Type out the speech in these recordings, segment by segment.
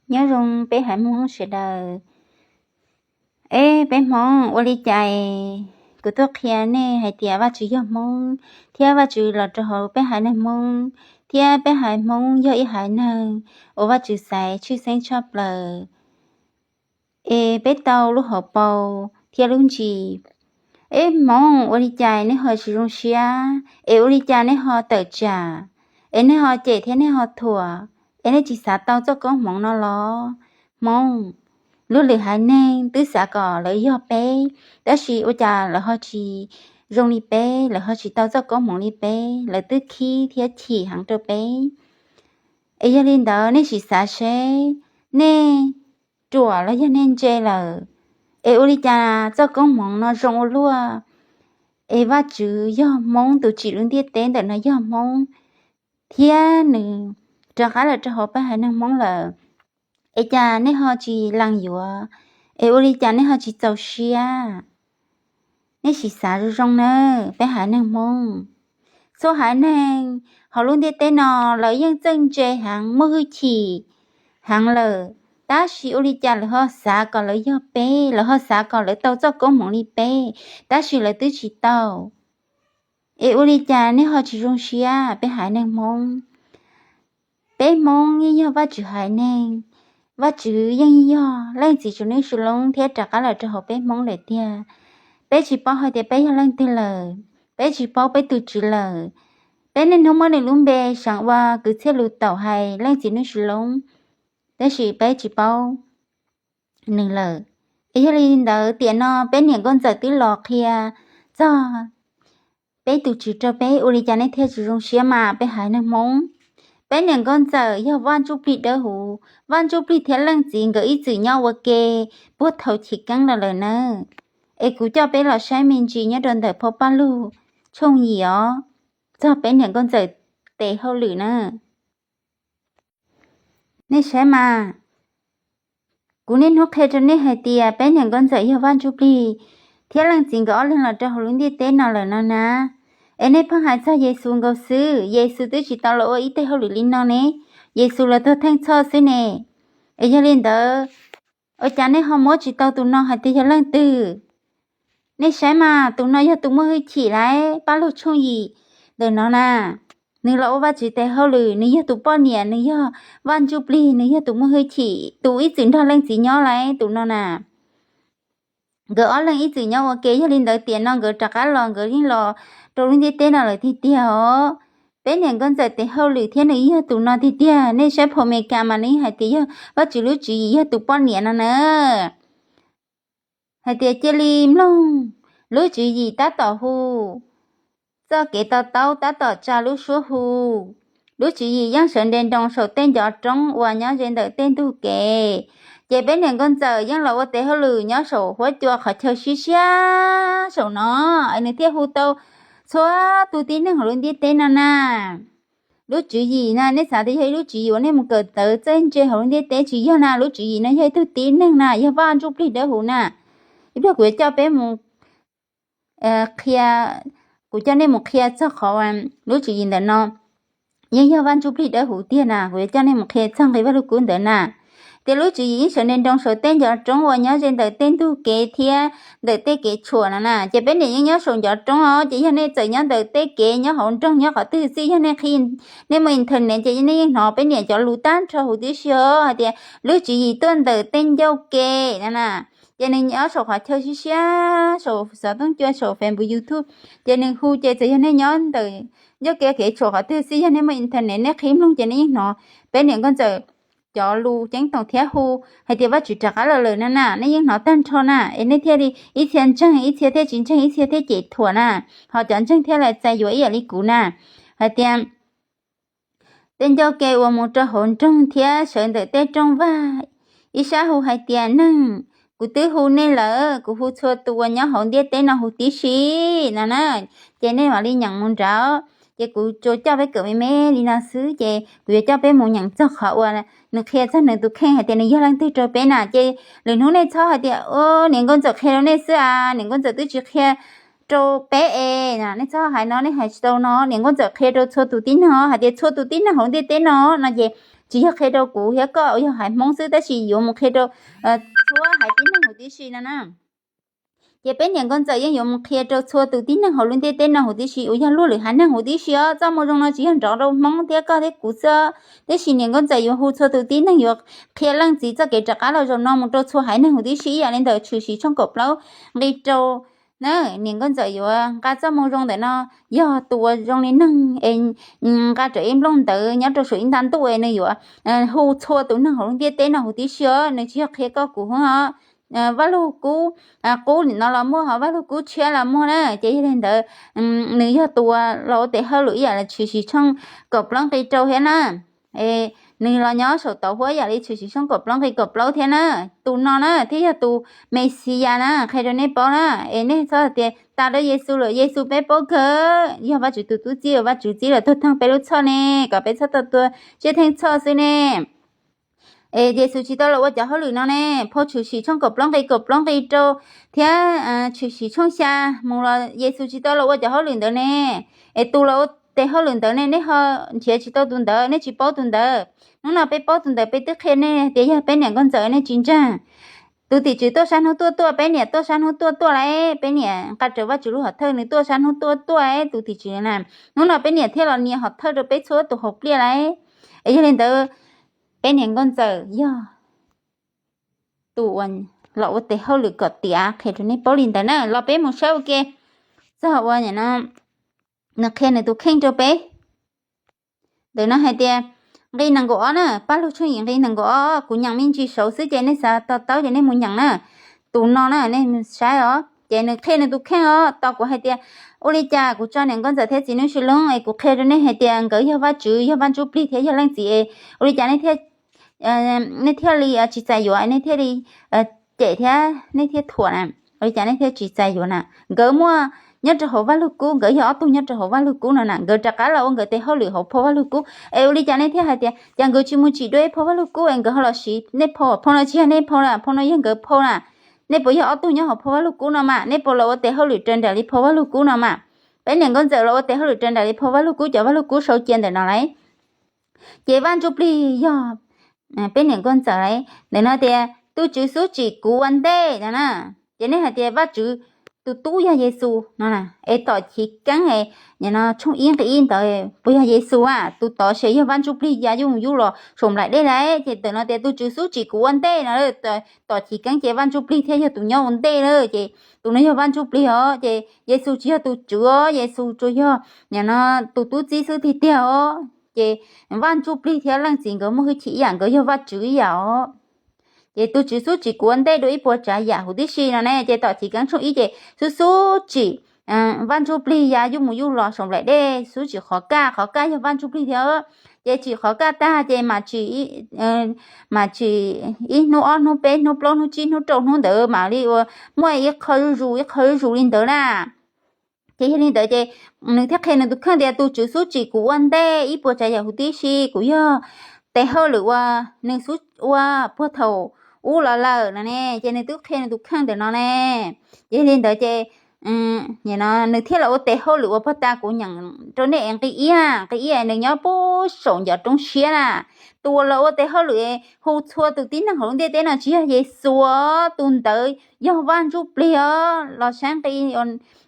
Nyob zoo peb haiv Hmoob sawv daws. Eb, peb Hmoob ua li cas kuv tuaj qhia nej hais tias Vajtswv yog Hmoob, thiab Vajtswv los rau hauv peb haiv neeg Hmoob, thiab peb haiv Hmoob yog ib haiv neeg uas Vajtswv xaiv tshwj xeeb tshaj plaws, es peb tau lub hauv paus thiab lub ntsis. Eb Hmoob, ua li cas nej ho tsis zoo siab, es ua li cas nej ho tawm tsam, es nej ho cem thiab nej ho thuam, es nej tsis xav tau txoj koob hmoov no los? Hmoob, luag lwm haiv neeg twb xav kom lawv yog peb, tab sis ua cas lawv ho tsis zoo li peb, lawv ho tsis tau txoj koob hmoov li peb, lawv twb khib thiab chim heev rau peb. Es yog li ntawd nej sim xav seb, nej ruam los yog nej ntse lawm, es ua li cas txoj koob hmoov no zoo ua luaj, es Vajtswv yog Hmoob, tus tsim lub ntiaj teb ntawm no yog Hmoob, thiab nws rov qab los rau hauv peb haiv neeg Hmoob lawm, es cas nej ho tsis lees yuav, es ua li cas nej ho tsis txaus siab? Nej sim xav zoo zoo nawb peb haiv neeg Hmoob. Txhua haiv neeg hauv lub ntiaj teb no lawv yeej txawj ntse heev, muaj hwj chim heev lawm, tab sis ua li cas lawv ho xav kom lawv yog peb, lawv ho xav kom lawv tau txoj koob hmoov li peb, tab sis lawv twb tsis tau? Es ua li cas nej ho tsis zoo siab peb haiv neeg Hmoob? Peb Hmoob yeej yog Vajtswv haiv neeg, Vajtswv yeej yog Leej Txiv Tswv Ntuj Tswv Loob thiab rov qab los rau hauv peb Hmoob lawm tiag. Peb tsis paub hais tias peb yog leej twg lawm, peb tsis paub peb tus Tswv lawm. Peb niaj hnub muab nws lub npe seev ua kwv txhiaj lus taum hais Leej Txiv Ntuj Tswv Loob, tab sis peb tsis paub nws lawm. Es yog li ntawd tiam no peb niam nkauj ntxawm twb los qhia txog peb tus Tswv rau peb, ua li cas nej thiaj tsis zoo siab mas peb haiv neeg Hmoob? Peb niam nkauj ntxawm yog Vaj Ntsuj Plig Dawb Huv, Vaj Ntsuj Plig thiab Leej Txiv nkawd ib txwm nyob ua ke puag thaum chiv keeb los lawm nawb. Es kuv coj peb los saib me ntsis nyob rau ntawm phau Paj Lug tshooj yim os, txog peb niam nkauj ntxawm tes hauj lwm na. Nej saib mas, kuv niaj hnub qhia rau nej hais tias peb niam nkauj ntxawm yog Vaj Ntsuj Plig thiab Leej Txiv nkawd ob leeg los rau hauv lub ntiaj teb no lawm no na. Es nej pheej hais txog Yexus nkaus xwb, Yexus twb tsis tau los ua ib teg hauj lwm li no ne, Yexus los tuag theej txhoj xwb ne. Es yog li ntawd, ua cas nej ho muab tsis tau tus no hais tias yog leej twg? Nej saib mas, tus no yog tus muaj hwj chim lauj, Paj Lug tshooj yim ntawm no na. Nws los ua Vajtswv tes hauj lwm, nws yog tus poj niam, nws yog Vaj Ntsuj Plig, nws yog tus muaj hwj chim, tus ib txwm nrog Leej Txiv nyob lauj, tus no na. Nkawd ob leeg ib txwm nyob ua ke, yog li ntawd tiam no nkawd rov qab los, nkawd yeej los rau lub ntiaj teb no lawm tiag tiag os. Peb niam nkauj ntxawm tes hauj lwm thiab nws yog tus no tiag tiag. Nej saib phau Amelikas mas nws yeej hais tias yog Vajtswv lub tswv yim, yog tus poj niam no na. Hais tias cia li mloog, lub tswv yim tab tom hu, txoj kev to taub tab tom tsa lub suab hu. Lub tswv yim yeej sawv nres nroos saum tej ncov roob uas nyob ze ntawm tej ntug kev. Ces peb niam nkauj ntxawm yeej los ua tes hauj lwm nyob saum huab cua qhov chaw siab siab saum no, es nws thiaj hu tau txhua tus tib neeg hauv lub ntiaj teb no na. Lub tswv yim na, nej xav tias yog ib lub tswv yim uas nej mus kawm ntawv txawj ntse hauv lub ntiaj teb, tsis yog na. Lub tswv yim no yog ib tug tib neeg na, yog Vaj Ntsuj Plig Dawb Huv na. Ib pliag kuv yuav coj peb mus qhia, kuv coj nej mus qhia txog qhov lub tswv yim ntawm no yeej yog Vaj Ntsuj Plig Dawb Huv tiag na. Kuv yuav coj nej mus qhia txog nqe Vaj Lug Kub ntawd na. Tias lub tswv yim yeej sawv nres nroos saum tej ncov roob uas nyob ze ntawm tej ntug kev thiab ntawm tej kev tshuam no na. Ces peb niam yeej nyob saum ncov roob os, ces yog nej txawm nyob ntawm tej kev nyob hauv nroog nyob qhov twg xij, yog nej qhib, nej muaj internet ces nej yeej hnov peb niam cov lus tag nrho huv tib si os, hais tias lub tswv yim tuaj ntawm tej ncauj ke no na. Ces nws nyob saum qhov chaw siab siab, saum xov tooj cua, saum Facebook, YouTube. Ces nws hu ces txawm yog nej nyob ntawm ncauj ke kev tshuam qhov twg xij, yog nej muaj internet nej qhib mloog ces nej yeej hnov peb niam nkauj ntxawm cov lus ceeb toom thiab hu hais tias Vajtswv rov qab los lawm no na, nej yeej hnov tag nrho na. Es nej thiaj li ib txhia ntseeg, ib txhia thiaj tsis ntseeg, ib txhia thiaj cem thuam na. Ho cov ntseeg thiaj li txais yuav ib yam li kuv na, hais tias tej ncauj ke uas mus rau hauv nroog thiab sawv ntawm tej rooj vag, ib sab hu hais tias neeg, kuv twb hu nej lawm, kuv hu txhua tus uas nyob hauv ntiaj teb no huv tib si no na, ces nej mam li nyeem mus nraud. Ces kuv tsuas coj peb kawm me me li no xwb, ces kuv yuav coj peb mus nyeem txog qhov uas nws qhia txog nws tus kheej hais tias nws yog leej twg rau peb na. Ces lwm hnub nej txhob hais tias, o, niam nkauj ntxawm qhia rau nej xwb a, niam nkauj ntxawm twb tsis qhia rau peb es, nej txhob hais no, nej hais tsis tau no, niam nkauj ntxawm qhia rau txhua tus tib neeg hais tias txhua tus tib neeg hauv ntiaj teb no no ces tsis yog qhia rau kuv thiab koj uas yog haiv Hmoob xwb, tab sis yuav mus qhia rau txhua haiv tib neeg huv tib si no na. Ces peb niam nkauj ntxawm yeej yuav mus qhia rau txhua tus tib neeg hauv lub ntiaj teb no huv tib si uas yog luag lwm haiv neeg huv tib si os. Txoj moo zoo no tsis yog nrov rau Hmoob thiab koj thiab kuv xwb, tab sis niam nkauj ntxawm yuav hu txhua tus tib neeg, yuav qhia Leej Txiv txoj kev rov qab los zaum no mus rau txhua haiv neeg huv tib si ib yam li ntawm Tshwm Sim tshooj kaum plaub nqi rau na. Niam nkauj ntxawm yuav nqa txoj moo zoo ntawm no, yog tus uas zoo li neeg es nqa rawv ib nplooj ntawv nyob rau saum ib nta ntuj es nws yuav hu txhua tus neeg hauv lub ntiaj teb no huv tib si os, nws tsis yog qhia koj kuv os. Vaj lug kub, qub nim no los muaj, ho vaj lug kub tshiab los muaj na. Ces yog li ntawd, nws yog tus uas los ua tes hauj lwm ib yam li Tshwm Sim tshooj kaum plaub nqi rau thiab na. Nws los nyob saum tauv huab ib yam li Tshwm Sim tshooj kaum plaub nqi kaum plaub thiab na. Tus no na thiaj yog tus Mexiyas na, qhia rau nej paub na. Es nej txhob hais tias tas rau Yexus lawm, Yexus peb paub kawg, yog Vajtswv tus tub txib, Vajtswv txib los tuag tag peb lub txhoj ne, kom peb txhob tau tua tsiaj theej txhoj xwb ne. Es Yexus tsis tau los ua cov hauj lwm no ne. Phau Tshwm Sim tshooj kaum plaub nqi kaum plaub nqi rau thiab Tshwm Sim tshooj xya mus los Yexus tsis tau los ua cov hauj lwm ntawd ne. Es tus los ua tes hauj lwm ntawd ne, nej ho nrhiav tsis tau tus ntawd, nej tsis paub tus ntawd. Hnub no peb paub tus ntawd, peb twb qhia nej tias yog peb niam nkauj ntxawm, nej tsis ntseeg. Tus tim tswv tuaj sab hnub tuaj tuaj, peb niam tuaj sab hnub tuaj tuaj lauj, peb niam nqa rawv Vajtswv lub hom thawj, nws tuaj sab hnub tuaj tuaj tus tim tswv na. Hnub no peb niam thiaj los nias hom thawj rau peb txhua tus hauv pliaj lauj. Es yog li ntawd, peb niam nkauj ntxawm yog tus uas los ua tes hauj lwm kom tiav, qhia rau nej paub li ntawd na. Los peb mus saib ua ke txog uas nws qhia nws tus kheej rau peb. Ntawm no hais tias nqi nees nkaum ob na, Paj Lug tshooj yim nqi nees nkaum ob, kuv nyeem me ntsis saud xwb ces nej xav to taub ces nej mus nyeem na. Tus no na nej saib os, ces nws qhia nws tus kheej os. Tau kuv hais tias ua li cas kuv tso niam nkauj ntxawm thiab txiv Nuj Sis Loob es kuv qhia rau nej hais tias nkawd yog Vajtswv, yog Vaj Ntsuj Plig thiab yog Leej Txiv es ua li cas nej thiaj nej thiaj li tsis txais yuav, nej thiaj li cem thiab nej thiaj thuam na? Ua li cas nej thiaj tsis txais yuav na? Nkawd muaj nyob rau hauv Vaj Lug Kub, nkawd yog ob tug nyob rau hauv Vaj Lug Kub no na, nkawd rov qab los ua nkawd tes hauj lwm hauv phau Vaj Lug Kub. Es ua li cas nej thiaj hais tias cas nkawd tsis mus tsim dua ib phau Vaj Lug Kub es nkawd ho los siv nej phau? Phau no tsis yog nej phau na, phau no yog nkawd phau na. Nej puas yog ob tug nyob hauv phau Vaj Lug Kub no mas? Nej puas los ua tes hauj lwm raws nraim li phau Vaj Lug Kub no mas? Peb niam nkauj ntxawm los ua tes hauj lwm raws nraim li phau Vaj Lug Kub, cov Vaj Lug Kub sau cia ntawm no lauj. Ces Vaj Ntsuj Plig yog peb niam nkauj ntxawm lauj. Ntawm no tias tus Tswv xub tsim kuv ua ntej no na. Ces nej hais tias Vaj Tswv tus tub yog Yexus no na, es tom chiv keeb no tshooj ib nqi ib ntawd puas yog Yexus a? Tus tod ces yog Vaj Ntsuj Plig ya yuj mus yuj los saum nplaim dej lauj. Ces ntawm no tias tus Tswv xub tsim kuv ua ntej no, tom chiv keeb ces Vaj Ntsuj Plig thiaj yog tus nyob ua ntej lawm. Ces tus no yog Vaj Ntsuj Plig os, ces Yexus tsis yog tus Tswv os, Yexus tsuas yog no tus tub txib xwb tiag tiag os. Ces Vaj Ntsuj Plig thiab Leej Txiv nkawd muaj hwj chim ib yam, nkawd yog Vaj Tswv ib yam os. Ces tus Tswv xub tsim kuv ua ntej dua ib puas tsav yam huv tib si no ne. Ces tom chiv keeb tshooj ib ces xub xub tsim Vaj Ntsuj Plig ya yuj mus yuj los saum nplaim dej, xub tsim qhov kaj, qhov kaj yog Vaj Ntsuj Plig thiab. Ces tsim qhov kaj tag ces mam tsim, mam tsim ib hnub ob hnub peb hnub plaub hnub tsib hnub rau hnub ntawd mam li ua muaj ib qho zuj zus ib qho zuj zus li ntawd na. Ces yog li ntawd ces nws thiaj qhia nws tus kheej tias tus Tswv xub tsim kuv ua ntej ib puas tsav yam huv tib si, kuv yog tes hauj lwm uas nws xub ua puag thaum ub los lawm no ne. Ces nws twb qhia nws tus kheej ntawm no ne. Ces yog li ntawd ces nws thiaj los ua tes hauj lwm uas puag ta kuv nyeem rau nej nqi ib, nqi ib nws nyob puag saum ncov roob siab na. Tus uas los ua tes hauj lwm hu txhua tus tib neeg hauv lub ntiaj teb no tsis yog Yexus, tus ntawd yog Vaj Ntsuj Plig os. Los saib nqi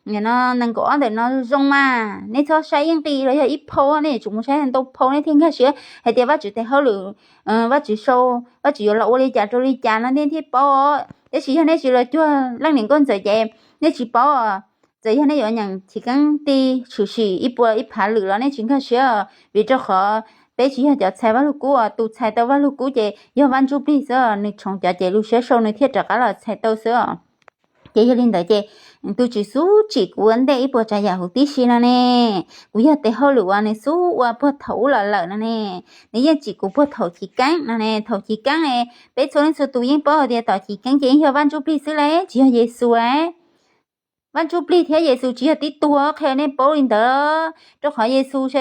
nees nkaum ob ntawm no zoo mas, nej txhob saib ib nqi los yog ib phau, nej yuav tsum mus saib ntau phau nej thiaj nkag siab hais tias Vaj Tswv tes hauj lwm, Vaj Tswv sau, Vaj Tswv yuav los ua li cas rau li cas no nej thiaj paub os. Tab sis yog nej tsis los cuag leej niam nkauj ntxawm ces nej tsis paub. Txawm yog nej yuav nyeem chiv keeb ti tshwm sim ib puas ib phav lwm los nej tsis nkag siab, vim rau qhov peb tsis yog cov txhais Vaj Lug Kub os. Tus txhais tau Vaj Lug Kub ces yog Vaj Ntsuj Plig xwb, nws tshoov cov ces lub siab sau nws thiaj rov qab los txhais tau xwb os. Ces yog li ntawd ces tus Tswv xub tsim kuv ua ntej ib puas tsav yam huv tib si no ne. Kuv yog tes hauj lwm uas nws xub ua puag thaum ub los lawm no ne. Nws yeej tsim kuv puag thaum chiv keeb no ne. Thaum chiv keeb peb txhua leej txhua tus yeej paub tias tom chiv keeb ces yeej yog Vaj Ntsuj Plig xwb lauj, tsis yog Yexus lauj. Vaj Ntsuj Plig thiab Yexus tsis yog tib tug, qhia nej paub li ntawd. Rau qhov Yexus,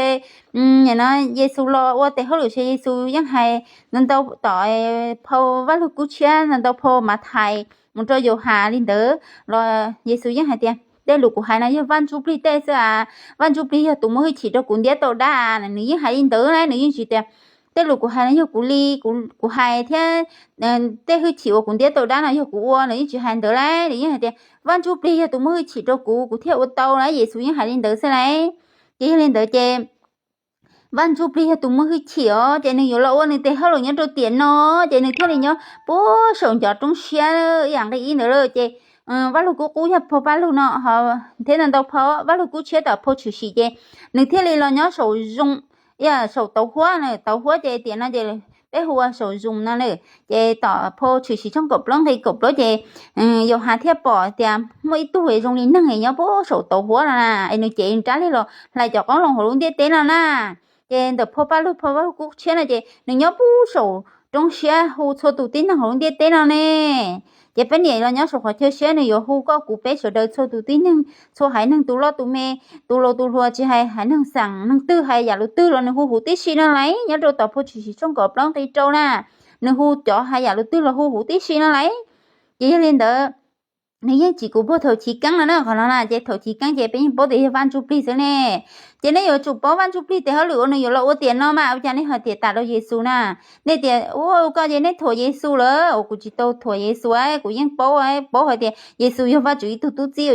Yexus los ua tes hauj lwm ces Yexus yeej hais ntau ntau tom phau Vaj Lug Kub tshiab, ntau ntau phau Mathais mus rau Yauhas li ntawd los Yexus yeej hais tias tej lus kuv hais no yog Vaj Ntsuj Plig tej xwb a. Vaj Ntsuj Plig yog tus muaj hwj chim rau kuv ntiab tau dab a. Nws yeej hais li ntawd na, nws yeej tsis tias tej lus kuv hais no yog kuv li, kuv hais thiab tej hwj chim uas kuv ntiab tau dab no yog kuv ua, nws yeej tsis hais ntawd lauj. Nws yeej hais tias Vaj Ntsuj Plig yog tus muaj hwj chim rau kuv, kuv thiaj ua tau na. Yexus yeej hais li ntawd xwb lauj. Ces yog li ntawd ces Vaj Ntsuj Plig yog tus muaj hwj chim os, ces nws yuav los ua nws tes hauj lwm nyob rau tiam no, ces nws thiaj li nyob puag saum ncov roob siab ib yam nqi ib ntawd lawm. Ces Vaj Lug Kub Qub yog phau Vaj Lug no, thiab ntau ntau phau, Vaj Lug Kub Tshiab tom phau Tshwm Sim ces nws thiaj li los nyob saum zoo, saum tauv huab na. Tauv huab ces tiam no ces peb hu ua saum zoo no na. Ces tom phau Tshwm Sim tshooj kaum plaub nqi kaum plaub ces Yauhas thiaj pom tias muaj ib tug zoo li neeg nyob puag saum tauv huab no na, es nws cev rab liag los hlais cov qoob loo hauv lub ntiaj teb no na. Ces ntawm phau Paj Lug, phau Vaj Lug Kub Tshiab no ces nws nyob puag saum roob siab hu txhua tus tib neeg hauv lub ntiaj teb no ne. Ces poj niam los nyob saum qhov chaw siab, nws yuav hu koj kuv peb sawv daws txhua tus tib neeg, txhua haiv neeg, tus loj tus me, tus laus tus hluas, tsis hais haiv neeg xeem neeg twg, hais yam lus twg los nws hu huv tib si no lauj. Nyob rau tom phau Tshwm Sim tshooj kaum plaub nqi rau na, nws hu cov hais yam lus twg los hu huv tib si no lauj. Ces yog li ntawd, nws yeej tsim kuv puag thaum chiv keeb no na. Qhov no na ces thaum chiv keeb ces peb yeej paub tias yog Vaj Ntsuj Plig xwb ne. Ces nej yuav tsum paub Vaj Ntsuj Plig tes hauj lwm uas nws yuav los ua tiam no mas ua cas nej ho tias tas rau Yexus na? Nej tias ua koj ces nej thuam Yexus lawm. Uas kuv tsis tau thuam Yexus, kuv yeej paub, paub hais tias Yexus yog Vajtswv ib tug tub txib,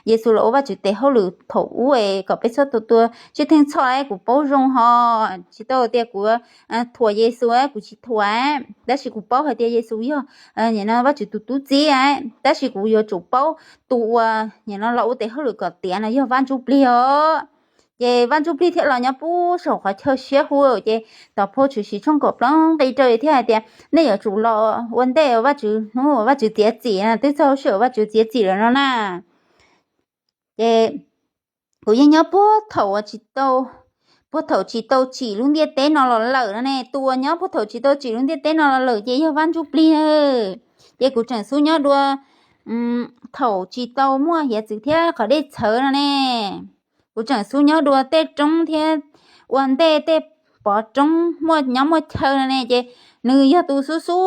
Yexus los ua Vajtswv tes hauj lwm thaum ub es kom peb txhob tua tsiaj theej txhoj, kuv paub zoo ho tsis tau tias kuv thuam Yexus, kuv tsis thuam, tab sis kuv paub hais tias Yexus yog Vajtswv tus tub txib, tab sis kuv yuav tsum paub tus uas nim no los ua tes hauj lwm kom tiav no yog Vaj Ntsuj Plig os. Ces Vaj Ntsuj Plig thiaj los nyob puag saum qhov chaw siab hu. Ces tom phau Tshwm Sim tshooj kaum plaub nqi rau thiaj hais tias nej yuav tsum los ua ntej Vajtswv, hnub Vajtswv txiav txim, twb txog sij hawm Vajtswv txiav txim lawm no na. Ces kuv yeej nyob puag thaum tsis tau, puag thaum tsis tau tsim lub ntiaj teb no los lawm no ne. Tus uas nyob puag thaum tsis tau tsim lub ntiaj teb no los lawm ces yog Vaj Ntsuj Plig. Ces kuv tseem xub nyob dua thaum tsis tau muaj hiav txwv thiab qhov dej txhawv no ne. Kuv tseem xub nyob dua tej roob thiab ua ntej tej pov roob muaj nyob muaj chaw no ne. Ces nws yog tus xub xub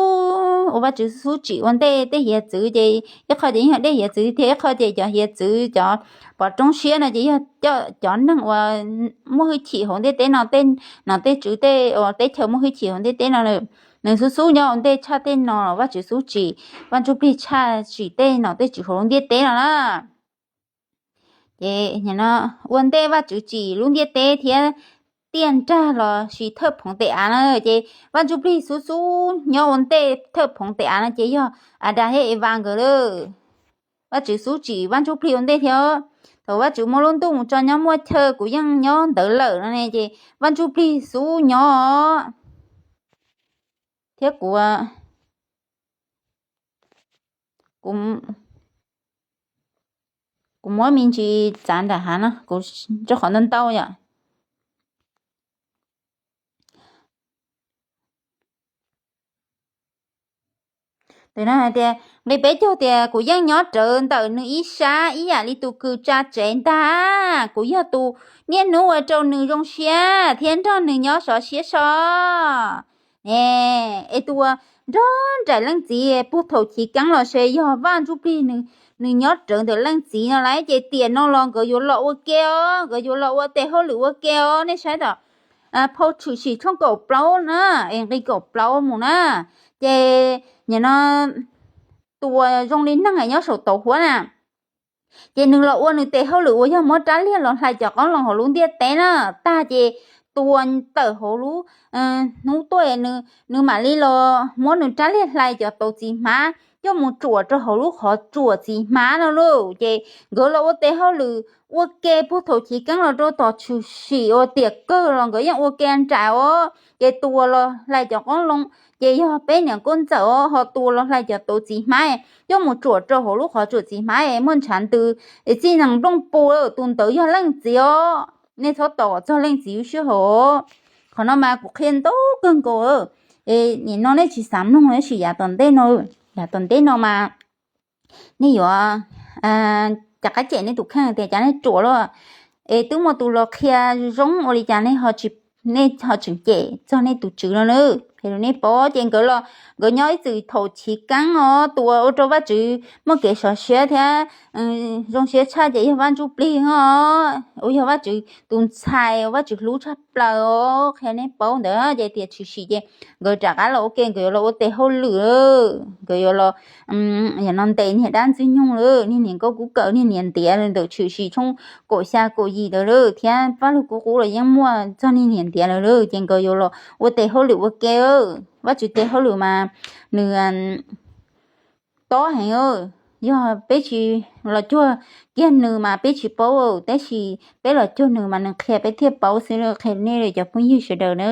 uas Vajtswv xub tsim ua ntej tej hiav txwv. Ces ib qho ces yog dej hiav txwv thiab ib qho ces cov hiav txwv cov pov roob siab no ces yog cov neeg uas muaj hwj chim hauv ntiaj teb no, tej nom tej tswv, tej teb chaws muaj hwj chim hauv ntiaj teb no. Nws xub xub nyob ua ntej tshaj tej no los Vajtswv xub tsim, Vaj Ntsuj Plig tshaj tsim tej nom tej tswv hauv lub ntiaj teb no na. Ces ua ntej Vajtswv tsim lub ntiaj teb thiab tiaj nrag los sis thawj phoov tes av na, ces Vaj Ntsuj Plig xub xub nyob ua ntej thawj phoov tes av no ces yog Adas thiab Evas nkawd lawm. Vajtswv xub tsim Vaj Ntsuj Plig ua ntej thiab. Thaum Vajtswv muab lub ntuj mus tso nyob muaj chaw kuv yeej nyob ntawd lawm no ne, ces Vaj Ntsuj Plig xub nyob. Thiab kuv, kuv, kuv muab me ntsis txav nram hav no, kuv rau qhov ntau ntau yom. Tus no hais tias, nqi peb caug tias, kuv yeej nyob rawv ntawm nws ib sab ib yam li tus kws tsa tsev ntag. Kuv yog tus niaj hnub ua rau nws zoo siab thiab nrog nws nyob sov siab so. Ne, es tus uas nrog nraim leej txiv puag thaum chiv keeb los se yog Vaj Ntsuj Plig, nws nyob rawv ntawm leej txiv no lauj. Ces tiam no los nkawd yuav los ua ke os, nkawd yuav los ua tes hauj lwm ua ke os. Nej saib tom phau Tshwm Sim tshooj kaum plaub na, es nqi kaum plaub mus na. Ces nim no tus uas zoo li neeg nyob saum tauv huab na, ces nws los ua nws tes hauj lwm uas yog muab rab liag los hlais cov qoob loo hauv lub ntiaj teb na. Tag ces tus uas tawm hauv lub hnub tuaj, nws mam li los muab nws rab liag hlais cov tauv txiv hmab coj mus tsuam rau hauv lub qhov tsuam txiv hmab no lauj. Ces nkawd los ua tes hauj lwm ua ke puag thaum chiv keeb los rau tom Tshwm Sim uas tiam kawg los nkawd yeej ua ke nraim os. Ces tus uas los hlais cov qoob loo ces yog peb niam nkauj ntxawm os, ho tus uas los hlais cov tauv txiv hmab coj mus tsuam rau hauv lub qhov tsuam txiv hmab es muaj ntshav ntws es txij nees nplooj pus, tus ntawd yog leej txiv os. Nej txhob tos kom txog leej txiv lub sij hawm. Qhov no mas kuv qhia ntau kawg nkaus. Es nim no nej tsis xav mloog tab sis yav tom ntej no, yav tom ntej no mas nej yuav rov qab cem nej tus kheej tias cas nej ruam luaj. Es twb muaj tus los qhia zoo ua li cas nej, nej ho tseem cem txog nej tus tswv no na. Qhia rau nej paub ces nkawd los nkawd nyob ib txwm thaum chiv keeb os, tus uas ua rau Vajtswv muaj kev sov siab thiab zoo siab tshaj ces yog Vaj Ntsuj Plig os, uas yog Vajtswv tus ntxhais uas Vajtswv hlub tshaj plaws os. Qhia nej paub ntawd ces tias tshwm sim ces nkawd rov qab los ua ke, nkawd yuav los ua tes hauj lwm, nkawd yuav los, yam no ntes niag dab ntxwg nyoog lawm, niag niam nkauj kub kawm, niag niam ntiav ntawm tshwm sim tshooj kaum xya kaum yim ntawd lawm, thiab Vajluskub Qub los yeej muaj txog niag niam ntiav lawm lawm, ces nkawd yuav los ua tes hauj lwm ua ke. Vajtswv tes hauj lwm mas nws tob heev. Yog peb tsis los cuag kiag nws mas peb tsis paub, tab sis peb los cuag nws mas nws qhia peb thiaj paub xwb, qhia nej cov phooj ywg sawv daws na.